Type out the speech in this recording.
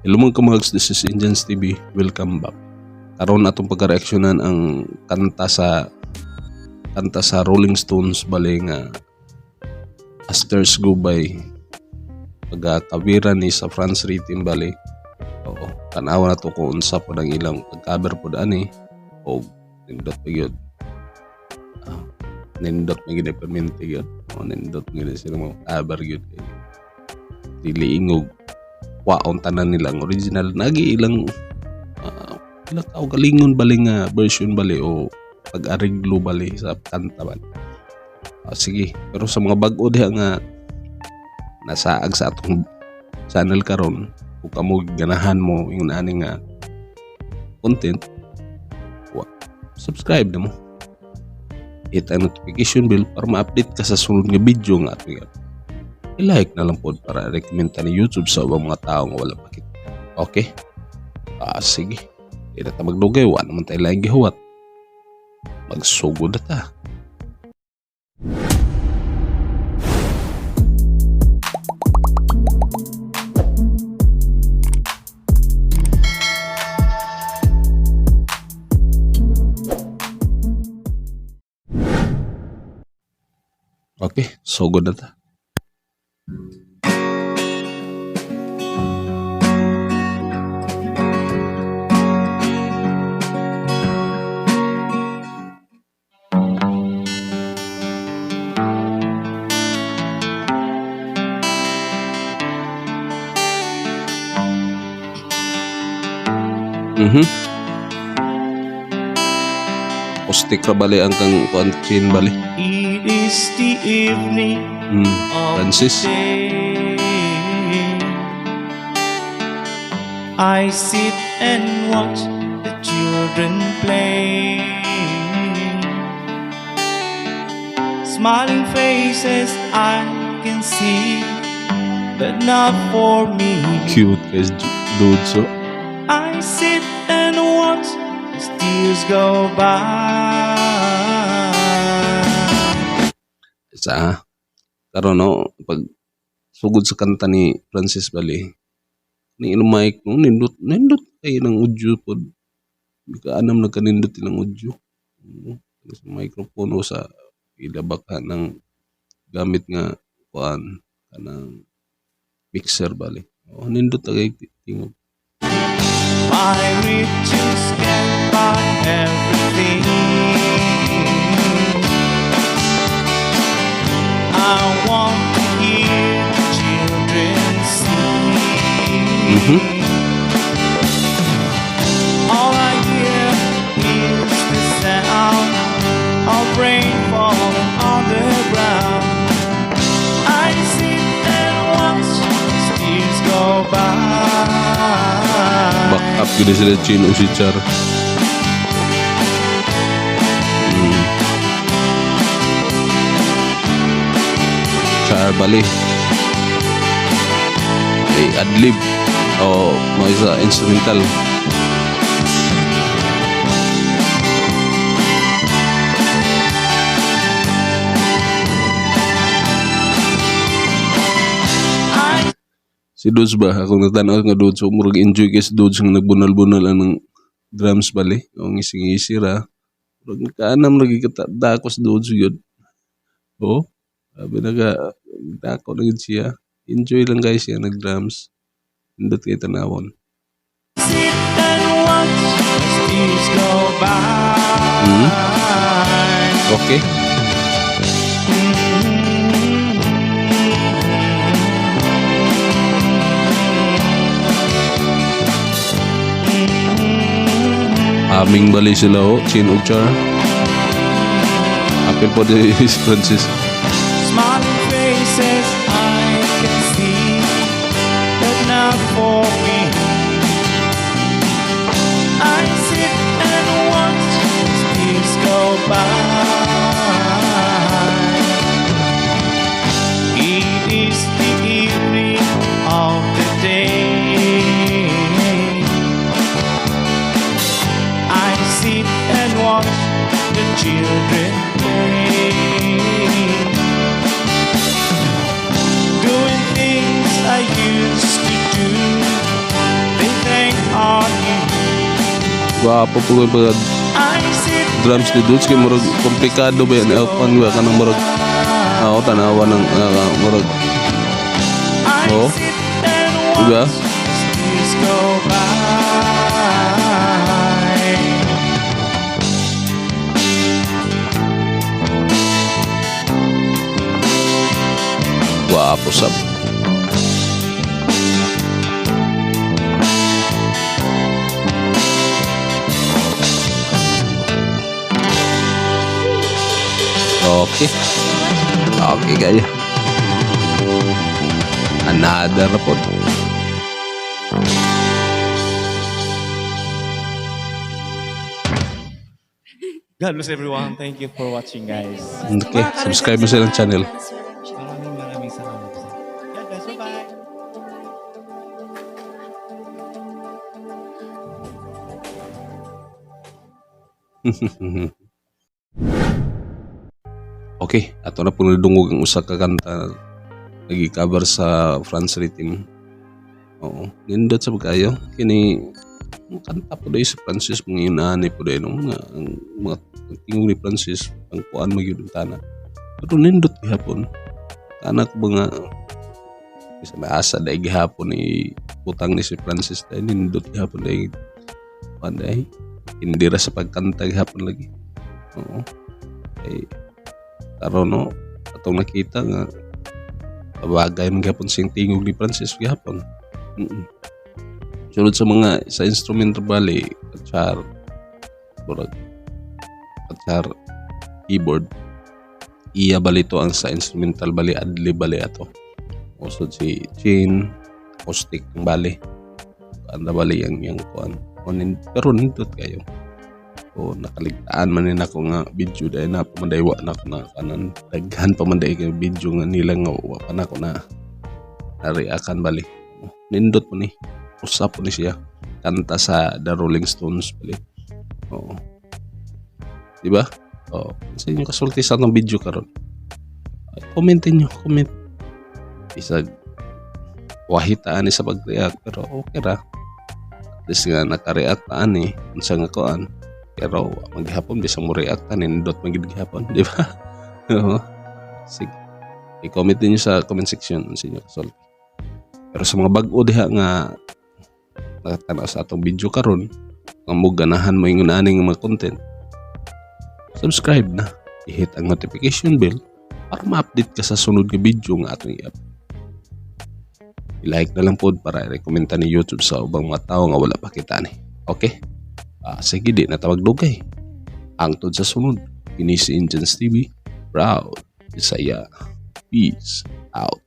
Hello, mga kamags, this is Indians TV. Welcome back. Karon, atong pagka-reaksyonan ang kanta sa Rolling Stones bali nga "As Tears Go By", pagka-coveran ni sa Franz Ritim bali. Oo, tanawa na to kung unsa pod ang ilang pag-cover pod ani o nindot pa gyud. Ah, nindot man gyud permente gyud. O nindot man gyud sila mo cover gyud kay dili ingog kwaon tanan nila ang original nagi ilang ilang kaugalingon bali nga version bali o pag-ariglo bali sa kanta ba. Ah, sige, pero sa mga bag-o diha nga nasaag sa atong channel karon, kung kamo ganahan mo yung ani nga content, wa, subscribe na mo, hit ang notification bell para ma-update ka sa sunod nga video nga atong i-upload. I-like na lang po para recommend ta ni YouTube sa ubang mga tao nga wala pa kita. Okay? Ah, sige. Di na ta magdugay, wa naman tayo laing gihuwat. Magsugod na ta. Okay, sugod na ta. Acoustic ra bali ang kang kuan chin bali. It is the evening of Francis. the day. I sit and watch the children play. Smiling faces I can see, but not for me. Cute guys, dude so. I sit and watch as tears go by. Sa karon, no, pag sugod sa kanta ni Francis bali ni ilang mic, no, nindot nindot kay ng audio pod, kaanam nagkanindot ilang audio. Sa microphone o sa ila baka ng gamit nga kuan kanang mixer bali. Oh, nindot ta kay tingog. My riches can buy everything. I want to hear the children sing. All I hear is the sound of rain falling on the ground. I sit and watch as tears go by. Back up gyud sila Chin o si Char. Char bali ay adlib o mga isa instrumental. I Si Dudes ba, akong natanaw nga Dudes, so murag enjoy kay si Dudes nga nagbunal-bunal ang drums bali o ngising-ngisi ra, murag nakaanam lagi ka dako si Dudes gyud. Oh, sabi naga dako na gyud siya, enjoy lang guys siya nag drums, nindot kay tanawon. Sit and watch as tears go by. Okay. Aming bali sila oh, Chin ug Char. Apil po di si Francis. Smiling faces I can see, but not for me. I sit and watch as tears go by. It is the evening of the day. I sit and watch the children play, doing things I used to do. Gwapo po yung pag I sit drums ni Dudes kay murag komplikado ba yan, elfan ba kanang murag ako tanawa ng murag I Oh. sit and Diba? watch as years go by. Gwapo sab. Okay. Okay kayo. Another na po. God bless everyone. Thank you for watching, guys. Okay, subscribe mo silang channel. Maraming maraming salamat. God bless. Bye-bye. Okay, ato na po nadungog ang usa ka kanta nag-cover sa France Rhythm. Oo, nindot sa pagkayo. Kini ang kanta po dahil si Francis mga inaani po dahil no? Mga, ang, mga ang tingog ni Francis ang kuan magyud ang tanan. Pero nindot gihapon. Anak ba nga isa naasa dahil gihapon ni putang ni si Francis dahil nindot gihapon dahil kuan dahil hindi ra sa pagkanta gihapon lagi. Oo. Ay, karon no atong nakita nga bagay man gihapon siyang tingog ni Francis gihapon. Sunod sa mga sa instrumento bali, katsar, murag katsar, keyboard, iya bali to ang sa instrumental bali, adli bali ato. Usod si Chin, acoustic ang bali. Anda bali ang iyang kuan. Pero nindot kayo. O nakaligtaan man ni ako nga video dahil na pamanday wa na ako na kanan daghan pa man dahil kay video nga nila nga wa pa na ako na nariakan bali. Nindot po ni, usap po ni siya kanta sa The Rolling Stones bali. Oo, di ba? Oo, sa inyo kasulti sa atong video karon? Ay, comment niyo, comment isag wahitaan ni sa pag-react pero okay ra, at least nga naka-react ta ani unsa nga kuan, pero wa man gihapon bisang mo react ta, nindot man gid gihapon, di ba? Oo, sige, i-comment niyo sa comment section unsa inyo kasulti. Pero sa mga bag-o diha nga nakatanaw sa atong video karon nga mo ganahan mo ingon ani nga mga content, subscribe na, i-hit ang notification bell para ma-update ka sa sunod nga video nga atong i-up. I-like na lang po para i-recommend ni YouTube sa ubang mga tao nga wala pa kita ni. Okay? Ah, sige, di na tawag dugay. Hangtod sa sunod. Kini si Indians TV. Proud. Bisaya. Peace out.